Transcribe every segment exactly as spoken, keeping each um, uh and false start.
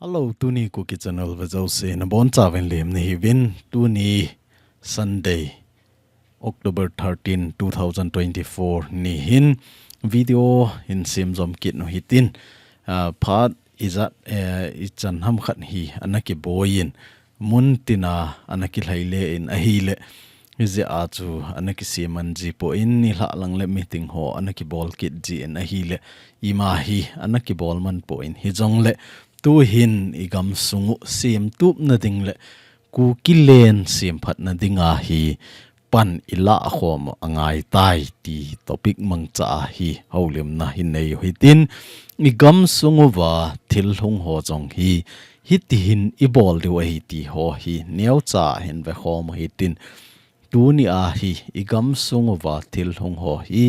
Hello, tuni Kuki Channel vea jouse nabonchauvin lemna hiuvin. Tuni Sunday, October thirteen, two thousand twenty-four ni hin video hin semjom kit u hitin, ah, phat ijat, eh, ichan hamkhat hi ana kiboiyin, mun tina ana kilhaile in ahile, hijeh a chu ana kiseman ji poi, nilhah lang le meeting ho ana kibol kit ji in ahile, ima hi ana kibol man poi, hijongle tuhin igamsung u semtupna ding le Kuki len semphatna dinga hi pan ilah khom u angaitai ti topic mangcha a hi houlimna hin nei u hitin, igamsung uva thil hung ho jong hi hitihin ibol diu ahi ti ho hi neocha hin vekhom u hitin, tuni a hi igamsung uva thil hung ho hi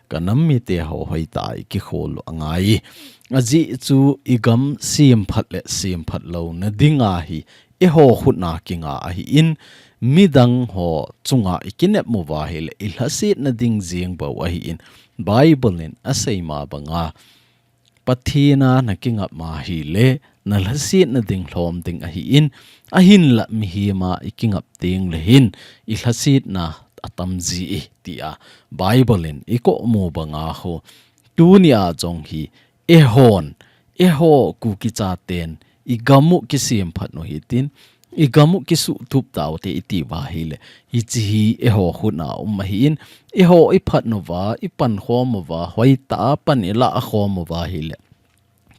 kanam mite ho hoitah a ikikhol u angai. Ajeh chu igam semphat le semphat louna dinga hi eiho khutna kinga ahin, midang ho chunga ikinep uva hile ilhasetna ding jeng bou ahin, Bible in aseima banga, Pathen a nakingap ma hile nalhasetna ding lhom ding ahin, ahinla mihem a ikingap tengle hin ilhasetna atam ji e tia Bible in ikomu banga ho, tuni a jong hi eihon, eiho Kuki chaten igam u kisemphat u hitin, igam u kisuhtup taute iti uva hile, hiche hi eiho khutna um ahin, eiho iphat uva, ipankhom uva, hoitah a pan ilah khom uva hile,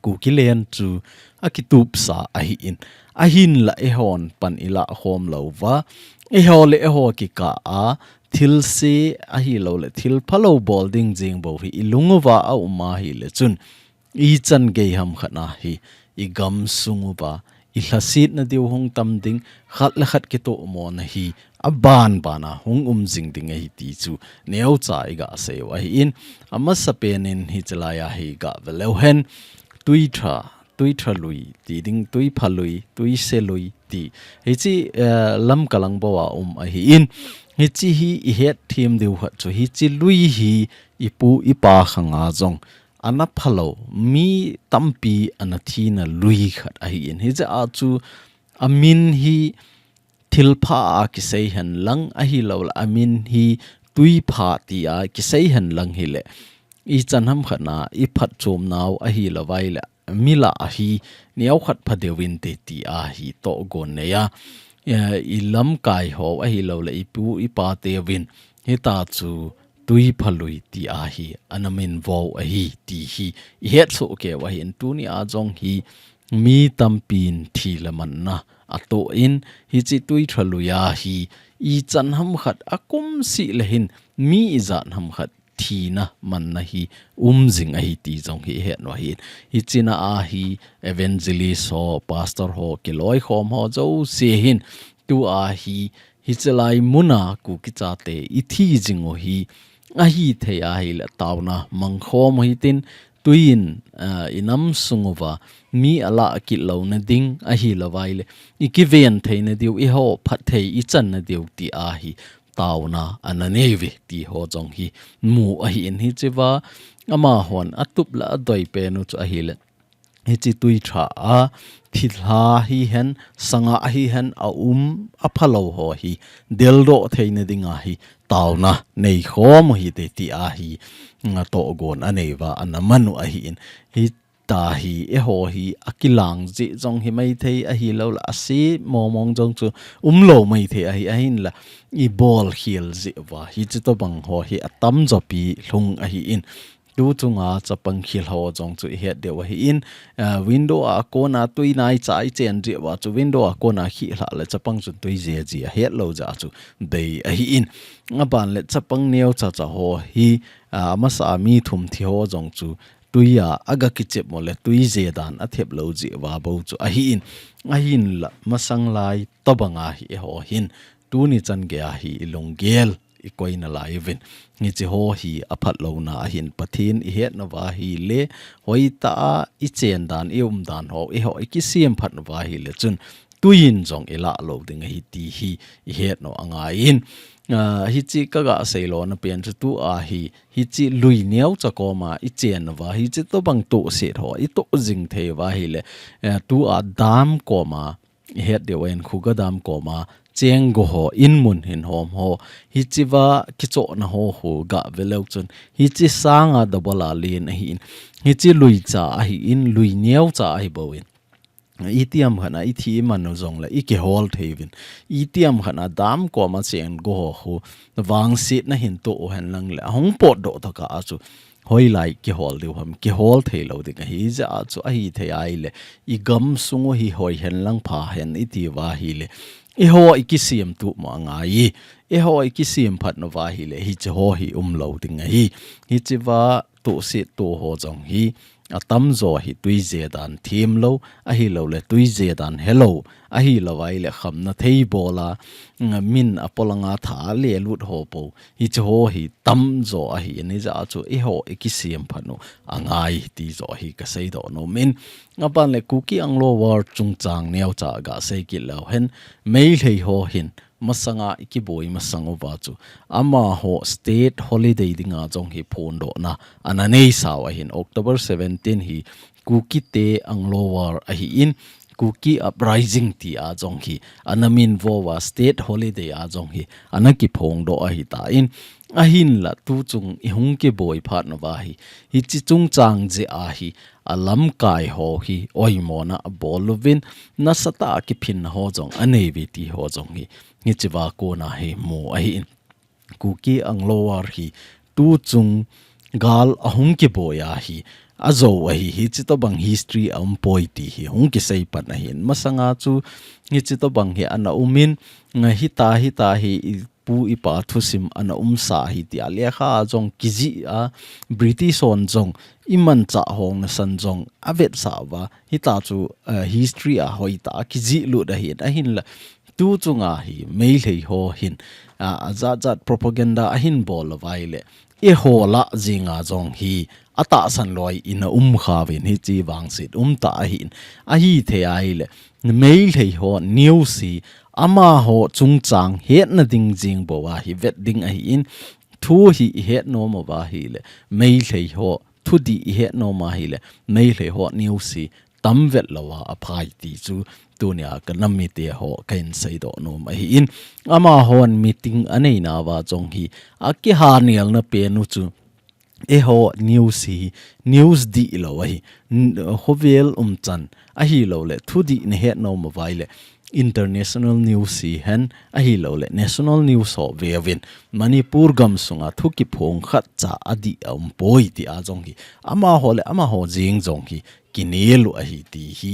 Kuki len chu akitupsa ahin, ahinla eihon pan ilah khom louva, eiho le eiho kikah a thilse ahilouleh thil phalou bol ding jeng bou hi ilung uva aum ahile chun, ichan gei hamkhat a hi igamsung uva ilhasetna diu hung tam ding, khat le khat kitomona hi abanbana hung um jing ding ahi ti chu neocha igasei u ahin, amasapen in hiche lai a hi gave leu hen, Tuitha, Tuitha lui ti ding, Tuipha lui, Tuise lui ti, hiche, eh, Lamka lang bou a um ahin, hiche hi ihet them diu khat chu hiche lui hi ipu ipa khanga jong ana phalou, mi tampi ana thina lui khat ahin, hijeh a chu amin hi thilpha a kisei henlang ahilouleh amin hi Tuipha tia kisei henlang hile, ichan hamkhat a iphatchomnau ahilouva ile, mi lah a hi neokhat pha deu inte tia hi tohgon neiya, eh, ilamkai ho ahilouleh ipu ipa teuvin hitia chu Tuipha lui tia hi ana minvo u ahi ti hi ihetsoh keiyu ahin, tuni a jong hi mi tampin thi le manna atoh in, hiche Tuitha lui a hi ichan hamkhat akumseh le hin mi ijat hamkhat thina manna hi um jing ahi ti jong hi ihet u ahin. Hiche na a hi evangelist ho, pastor ho, kiloikhom ho jouse hin tua hi hiche lai muna Kuki chate ithi jing u hi ahithei ahile taona mangkhom u hitin, tuin, ah, inam sung uva mi alah kit louna ding ahilouva ile ikiven theina diu, eiho phatthei ichanna diu tia hi taona ana neiuve ti ho jong hi mu ahin, hichea amahon atup le adoi pen u chu ahile, hiche Tuitha a thilha hihen, sanga hihen, aum aphalou ho hi deldoh theina dinga hi taona neikhom u hite tia hi, mm, tohgon aneiyuva ana man u ahin. Hitia hi eiho hi akilang jeh jong hi maithei ahilouleh ase mongmong jong chu umlou maithei ahi, ahinla ibolkhel jeh uva hiche tobang ho hi atamjo pi lhung ahin. Tu chunga chapang khel ho jong chu ihet diu ahin, ah, window a kona tui naicha ichen jeh uva chu window a kona khel lhah le chapang chun tui je ji ahet lou jeh a chu bei ahin. Aban le chapang neocha cha ho hi, ah, amasa a mi thum thi ho jong chu tui a aga kichep mo le tui je dan athep lou jeh uva bou chu ahin. Ahinla masang lai tobang a hi eiho hin tuni chan gei a hi ilunggel ikoi nalaiuvin. Hiche ho hi aphatlouna ahin, Pathen ihet nauva ahile, hoitah a ichen dan, ium dan ho, eiho ikisemphat nauva ahile chun, tuin jong ilah lou ding ahi ti hi ihet nau angaiyin. Ah, hichi kaga seilona pen chu tua hi, hichi lui neocha koma i chen uva, hichi tobang tohset ho i toh jing thei uva ahile, eh, tua dam koma, i het diu ahin, Khuga dam koma cheng go ho, in mun hin hom ho, hichi va kichohna ho khu ga ve leu chun, hichi sanga double a len ahin, hichi lui cha ahin, lui neocha ahi bou in. Itiham khat a i thi i man u jongle i kihol thei uvin. Itiham khat a dam koma cheng go ho khu vangsetna hin toh u hen lang le, ahung potdoh tokah a chu hoilai kihol diu ham, kihol thei lou ding ahi. Hijeh a chu ahi thei ahile, i gamsung u hi hoi hen lang pha hen i ti uva ahile, eiho i kisem tup mo angai. Eiho i kisem phat uva ahile, hichi ho hi um lou ding ahi. Hichi va tohset to ho jong hi, atamjo hi tuije dan thim lou, ahilou le tuije dan he lou, ahilou ahile khamna thei bol a, mm, min a polanga tha le lut ho po, hichi ho hi tamjo ahi, hijeh a chu eiho i kisem phat u angai ti jo hi ka seidoh nom in. Aban le Kuki Anglo War chungchang neocha ga sei kit leu hen, Meitei ho hin, masanga i kiboi masang uva chu, amaho state holiday dinga jong hi phondohna ana nei sau ahin, October seventeen hi Kuki te Anglo War ahin, Kuki Uprising ti a jong hi ana min vo uva, state holiday a jong hi ana kiphongdoh ahi tan, ahinla tu chung i hung kiboi phat uva hi, hichi chungchang jeh a hi, a lamkai ho hi oimona abol uvin, nasatah a kiphinna ho jong anei uve ti ho jong hi, hichi va kona hi mu ahin. Kuki Anglo War hi tu chung gal ahung kiboi a hi, ajo ahi, hichi tobang history a um poi ti hi hung kisei pan ahin. Masanga chu hichi tobang hi ana um in, nga hita, hita hi i pu i pa thusim ana umsa hi ti a lekha a jong kijih a, British hon jong i manchah hong nasan jong avetsah uva, hita chu, eh, history a hoitah a kijih lut ahin, ahinla tu chunga hi Meitei ho hin, ah, ajat jat propaganda ahin bol uva ahile, eiho lah jenga jong hi atahsan loi in a um kha uvin, hichi vangset umtah ahin, ahi thei ahile, Meitei ho news hi amaho chungchang hetna ding jeng bou a hi vet ding ahin, thu hi i het nom uva ahile, Meitei ho thudih i het nom ahile, Meitei ho news hi tam vet lou a aphai ti chu tunia ka nam mite ho kahin seidoh nom ahin, amahon meeting anei nauva jong hi akihanelna pen u chu, eiho news hi news dihlou ahi, n-, khovel umchan ahilou le thudih na het nom uva ahile international news hihen ahilou le national news ho veuvin, Manipur gamsunga thu kiphong khatcha adih a um poi ti a jong hi amaho le amaho jeng jong hi kinel u ahi ti hi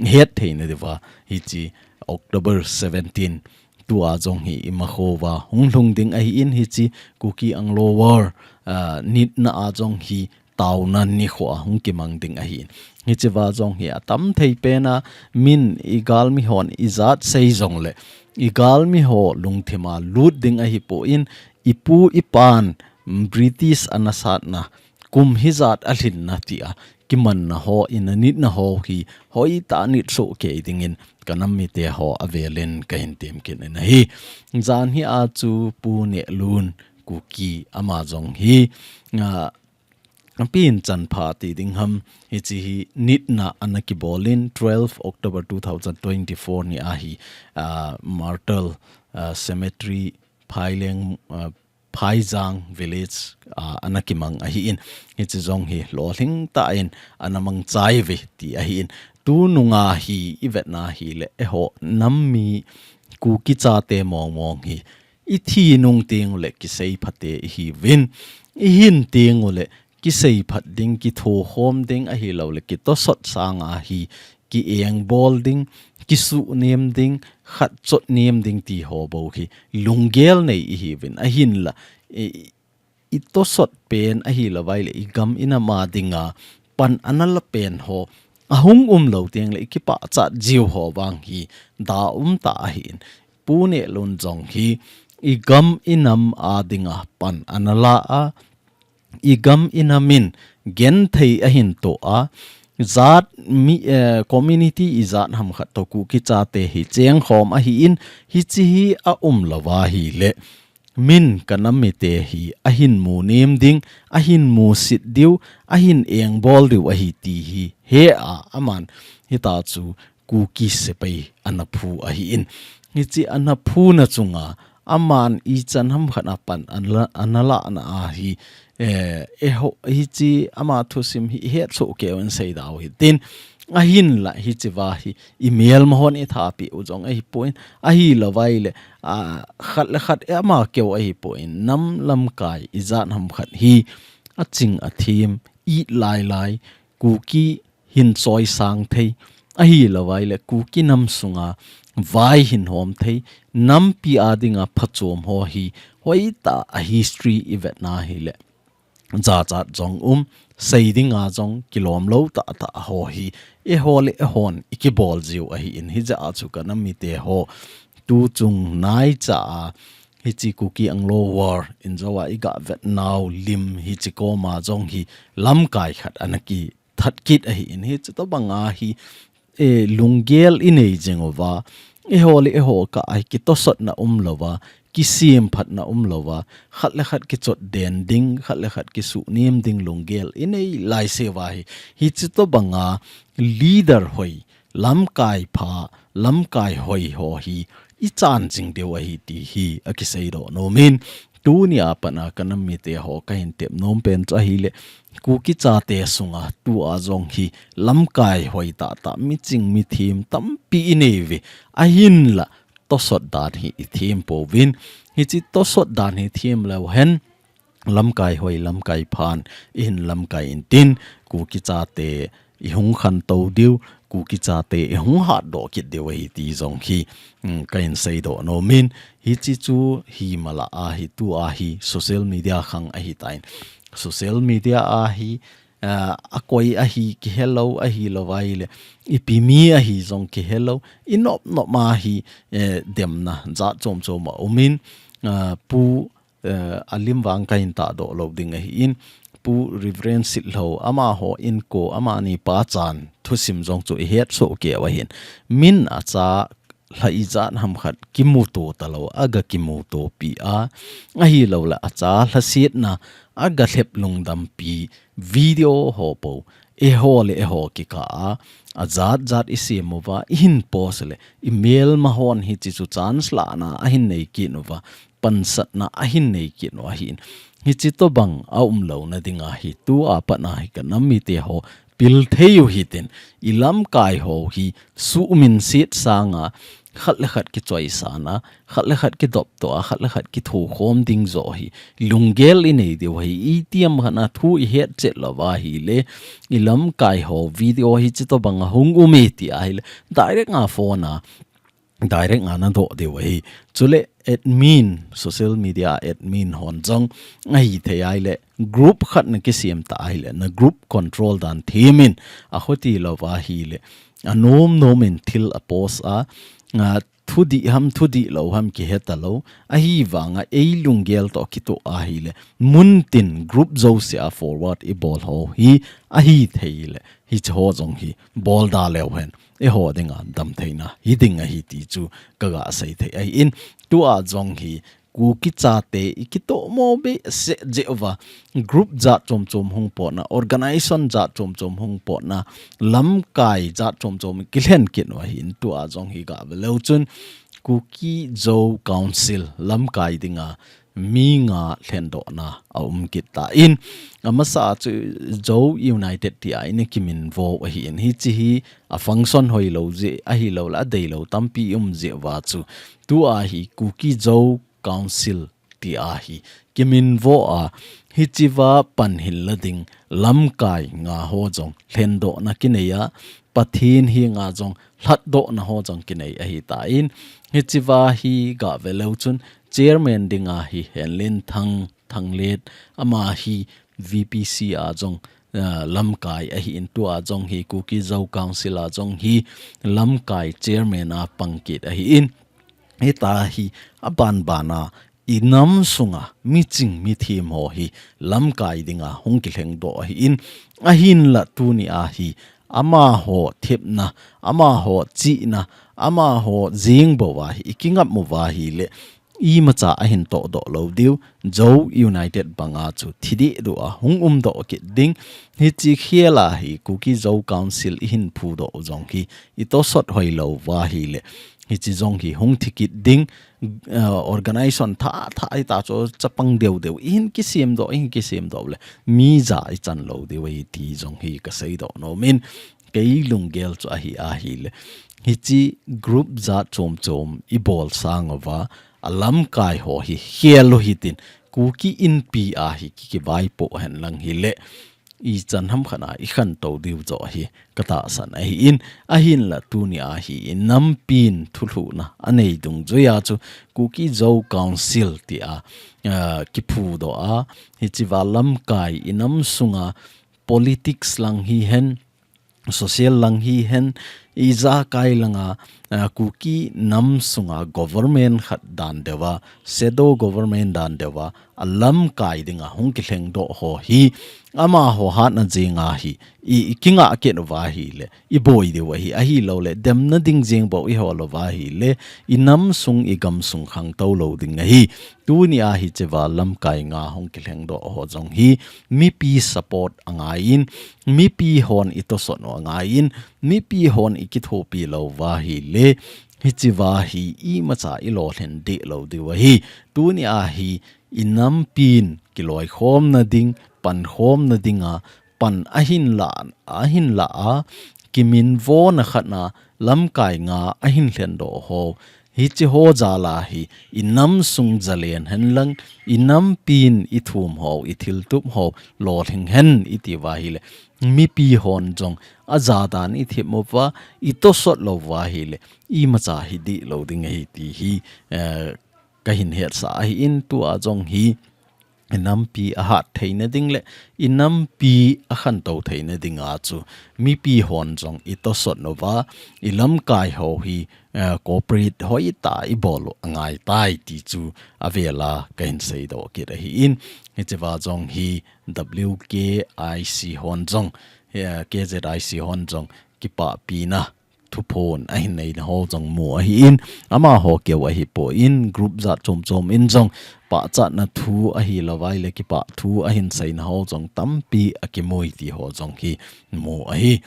het theina diuva hichi October seventeen tua jong hi imakhouva hung lhung ding ahin, hichi Kuki Anglo War, ah, nitna a jong hi taona nikho a hung kimang ding ahin. Hichi va jong hi atam thei pen a, min i galmi hon ijat sei jongle, i galmi ho lungthim a lut ding ahipon, i pu i pan, mm, British ana satna kum hijat alhinna ti a kimanna ho, i nitna ho hi hoitah a nit soh kei dingin ka nam mite ho avelin kahin tem kit in ahi. Jan hi a chu Pu Nehlun Kuki ama jong hi, ah, apinchan pha ti ding ham, hichi hi nitna ana kibolin twelve October two thousand twenty-four ni a hi, ah, Martyr, ah, Cemetery Phaileng, ah, Phaijang village, ah, ana kimang ahin, hichi jong hi lolhing tah in ana mangchai uve ti ahin, tununga hi i vetna hile eiho nam mi Kuki chate mong mong hi i thi nung teng ule kisei phate i hiuvin, i hin teng ule kisei phat ding, kithokhom ding ahilou le kitosot sanga hi ki-engbol ding, kisuhnem ding, khatchot nem ding ti ho bou hi lunggel nei i hiuvin, ahinla i, i tosot pen ahilou vai le i gam i nam a dinga pan ana la pen ho ahung umlou teng le i kipachat jiu ho vang hi da um tah ahin, Pu Nehlun jong hi i gam i nam a dinga pan ana la a, i gam i nam in genthei ahin toh a, jat mi, eh, community ijat ham khat toh Kuki chate hi chengkhom ahin, hichi hi a umlou va ahile min ka nam mite hi ahin mu nem ding, ahin musit diu, ahin engbol diu ahi ti hi he a, aman hita chu Kuki sepai ana phu ahi in. Hichi ana phuna chunga aman ichan ham khat a pan ana la, ana lahna ahi, eh, eho, hichi ama thusim hi ihet soh keu in seida u hitin. Ahinla hichi va hi imelma hon ithapi u jong ahipoi. Ahilou vai le, a, khat le khat ama keu ahipoi. Nam lamkai ijat ham khat hi aching athem, it lailai, Kuki hin choisang thei, ahilou vai le Kuki nam sunga vai hin hom thei, nampi a dinga phachom ho hi hoitah a history ivetna hile, jachat jong um, sei dinga jong kilom lou tahtah ho hi, eiho le eihon ikibol jiu ahi in, hijeh a chu ka nam mite ho, tu chung naicha a, hichi Kuki Anglo War in jo a iga vetnau lim hichi koma jong hi lamkai khat ana kithat kit ahi in, hichi tobanga hi, eh, lunggel inei jing uva, eiho le eiho kah a hi kitosotna umlouva, kisemphatna umlouva, khat le khat kichotden ding, khat le khat kisuhnem ding lunggel inei laiseuva hi, hichi tobanga leader hoi, lamkai pha, lamkai hoi ho hi ichan jing diu ahi ti hi akiseidoh nom in, tuni a pat a ka nam mite ho kahin tep nom pen chu ahile, Kuki chate sunga tua jong hi lamkai hoi tahtah, miching mithem tampi inei uve, ahinla tosot dan hi ithem pouvin, hichi tosot dan hi them leu hen, lamkai hoi, lamkai phan ihin lamkai intin, Kuki chate ihung khantou diu, Kuki chate ihung hatdoh kit diu ahi ti jong hi, um, kahin seidoh nom in, hichi chu hi mala ahi, tua hi social media khang ahitan. Social media a hi, ah, akoi ahi kihelou, ahilou vai le ipi mi ahi jong kihelou, inop nop ma hi, eh, demna jat chom chom aum in, ah, Pu, eh, alim vang kahin tahdoh lou ding ahi in, Pu Reverend Sitlhou, amaho inko, amani pachan thusim jong chu ihet soh keu ahin. Min acha lha ijat ham khat kimuto talou, aga kimutopi a, ahilou le acha lhasetna aga lhep lungdampi video ho po, eiho le eiho kikah a, ajat jat isem uva, ihin post le imelma hon hichi chu chance lahna ahin nei kit uva, pansatna ahin nei kit u ahin. Hichi tobang aumlouna dinga hi tua pat a hi ka nam mite ho pil thei u hitin, ilamkai ho hi suhminset sanga, khat le khat kichoisana, khat le khat kidoptoh a, khat le khat kithokhom ding jo hi lunggel inei diu ahi, itiham khat a thu ihet chet louva ahile, ilamkai ho video hichi tobang ahung um e ti ahile, direct a phone a, direct a nadoh diu ahi. Chule admin, social media admin hon jong ahithei ahile, group khat nakisem ta ahile, na group control dan them in, akhuti louva ahile, anom nom in thil apost a, a, thudih ham, thudih lou ham kihe talou, ahivanga ei lunggel toh kitoh ahile, muntin group jouse a forward ibol ho hi ahithei le, hichi ho jong hi bolda leu hen, eiho dinga damtheina hiding ahi ti chu kaga seithei ahin, tua jong hi Kuki chate ikitohmo behseh jeh uva, group jat chom chom hung potna, organization jat chom chom hung potna, lamkai jat chom chom kilhen kit u ahin, tua jong hi gaveleu chun Kuki Zo Council lamkai dinga mi nga lhendohna aum kit tan, amasa chu Zo United tia ina kiminvo ahin, hichi hi a function hoilou jeh ahilou le adeilou tampi um jeh uva chu, tua hi Kuki Zo Council tia hi kiminvo a, hichiva panhil la ding lamkai nga ho jong lhendohna kinei a, Pathen henga jong lhatdohna ho jong kinei ahitan, hichiva hi gaveleu chun chairman dinga hi Henlenthang Thanglet, ama hi V P C a jong, ah, lamkai ahin, tua jong hi Kuki Zo Council a jong hi lamkai chairman a pang kit ahin, hita hi abanbana inam sunga miching mithem ho hi lamkai dinga hung kilhengdoh ahin, ahinla tunia hi amaho thepna, amaho chihna, amaho jeng bou a hi ikingap uva ahile, imacha ahin tohdoh lou diu, Zo United banga chu thideh duh a hung umdoh kit ding. Hiche khel a hi Kuki Zo Council ihin phudoh u jong hi itosot hoilou va ahile, hiche jong hi hung thi kit ding. Uh, organization thah thah hita chu chapang deu deu ihin kisemdoh, ihin kisemdoh le mi ja ichan lou diu ahi ti jong hi kaseidoh nom in, kei lunggel chu ahi ahile, hiche group jat chom chom ibol sang uva, alamkai ho hi khel u hitin, Kuki Inpi a hi ki, kivaipoh hen lang hile, ichan ham khat a ikhantou diu joh hi katahsan ahin, ahinla tuni a hi inampin thulhuhna anei dungjuia chu Kuki Zo Council tia, ah, kiphudoh a, hichea lamkai inam sunga politics lang hihen, social lang hihen, ijakai langa, ah, Kuki nam sunga government khat dan deuva, shadow government dan deuva, alamkai dinga hung kilhengdoh ho hi, amaho hatna jenga hi, i, ikingah kit uva ahile, iboi diu ahi, ahilouleh, demna ding jeng bou ihol uva ahile, inam sung, igam sung khangtou lou ding ahi. Tuni a hichea lamkai nga hung kilhengdoh ho jong hi, mipi support angaiyin, mipi hon itosot u angaiyin, mipi hon ikithopi lou uva ahile, hichea hi imacha ilolhin deh lou diu ahi. Tuni a hi inampin kiloikhomna ding, pankhomna dinga, pan ahinla, ahinla a, kiminvona khat na, lamkai nga ahin lhendoh ho. Hiche ho jal a hi, inam sung jalen hen lang, inampin ithum ho, ithiltup ho, lolhing hen iti uva ahile, mipi hon jong, ajadan ithip uva, itosot lou uva ahile, imacha hi dih lou ding ahi ti hi, eh, kahin hetsah ahin tua jong hi, inampi ahat theina ding le, inampi akhantou theina dinga chu, mipi hon jong itosot uva, ilamkai ho hi, eh, cooperate hoitah a ibol u angaitai ti chu avela kahin seidoh kit ahin, hichea jong hi W K I C hon jong, eh, K Z I C hon jong kipahpina thuphon ahin neina ho jong mu ahin, amaho keu ahipoi, group jat chom chom in jong pachatna thu ahilou vaile kipah thu ahin seina ho jong tampi akimui ti ho jong hi mu ahi.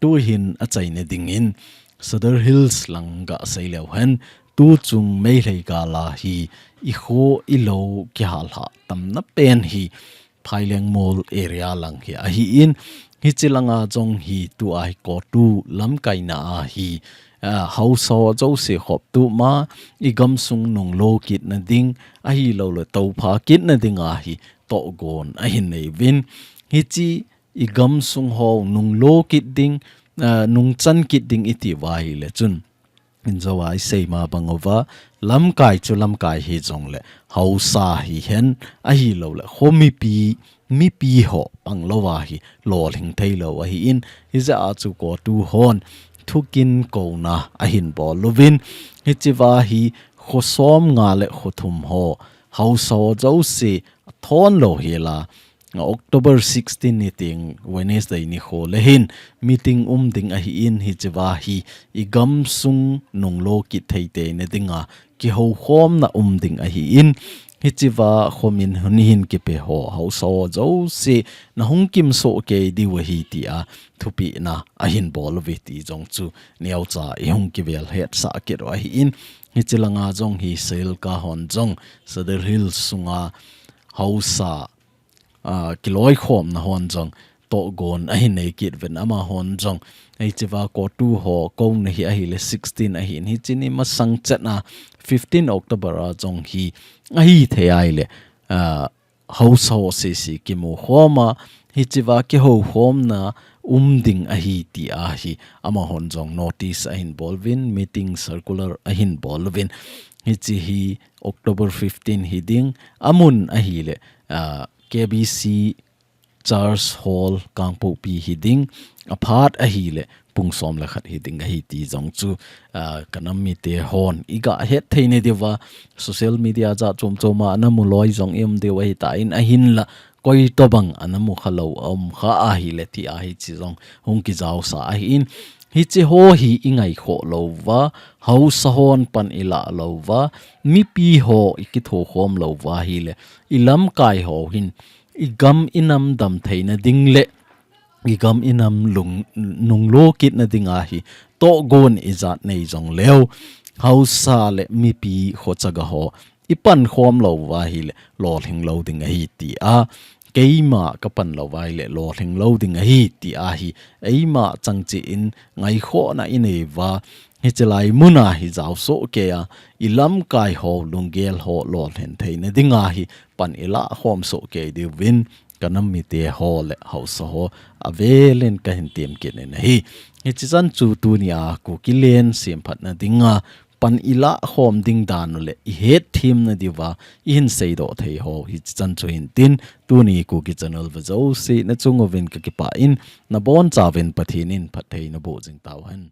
Tuhin achaina dingin Sadar Hills lang gasei leu hen, tuchung Meitei gal a hi ikho ilou kihalhah tamna pen hi Phaileng Mol area lang hi ahin, hiche langa jong hi tua hi CoTU lamkaina a hi, ah, haosa ho jouse khop tuma, igamsung nunglo kitna ding, ahilouleh toupha kitna dinga hi tohgon ahin nei uvin. Hiche igamsung ho nunglo kit ding, ah, nungchan kit ding iti uva ahile chun, injo a isei ma bang uva, lamkai chu lamkai hijongle, haosa hihen, ahilouleh, khomipi, mipi ho panglou a hi, lolhing theilou ahin, hijeh a chu CoTU hon, thukin kouna ahin bol uvin, hichea hi, kho somnga le kho thum ho, haosa ho jouse, athon lou hela, October sixteen ni teng Wednesday nikho le hin meeting um ding ahin, hichea hi igamsung nunglo kit thei teina dinga kihoukhomna um ding ahin, hichea khomin huni hin kipe ho, haosa ho jouse nahung kimsoh kei diu ahi tia thupehna ahin bol uve ti jong chu neocha ihung kivel hetsah kit u ahin, hiche langa jong hi SAILCA hon jong Sadar Hills sunga haosa, ah, kiloikhomna hon jong tohgon ahin nei kit uvin, amahon jong, hichea CoTU ho kouna hi ahile sixteen ahin, hiche ni masang chetna fifteen October a jong hi ahithei ahile, ah, haosa ho sese kimu khoma, hichea kihoukhomna um ding ahi tia hi amahon jong notice ahin bol uvin, meeting circular ahin bol uvin, hiche hi October fifteen hiding, amun ahile, ah, K B C Church Hall Kangpokpi hiding, aphat ahile pung som le khat hiding ahi ti jong chu, ah, kanam mite hon iga hetthei nadiuva, social media jat chom choma anamu loi jong ium diu ahitan, ahinla koitobang anamu khalou aum kha ahile tia hiche jong hung kijaosa ahin, Hiche ho hi i ngaikhoh louva, haosa hon pan i lah louva, mipi ho i kithokhom louva ahile, i lamkai ho hin, i gam i nam dam theina ding le, i gam i nam lung, nunglo kitna dinga hi, tohgon i jat nei jong leu, haosa le mipi khochaga ho, i pankhom louva ahile, lolhing lou ding ahi tia, keima ka pan louva ahile, lolhing lou ding ahi tia hi, eima changcheh in ngaikhohna i neiuva, hiche lai muna hi jaosoh kei a, i lamkai ho, lunggel ho, lolhin theina dinga hi, pan i lahkhom soh kei diuvin, ka nam mite ho le haosa ho, avelin ka hin tem kit in ahi. Hiche chan chu tunia Kuki len semphatna dinga, pan i lahkhom ding dan u le i hetthemna diuva, i hin seidoh thei ho, hiche chan chu hin tin, tuni Kuki Channel vea jouse na chung uvin ka kipah in, na bonchauvin Pathen in phatthei naboh jing tauhen.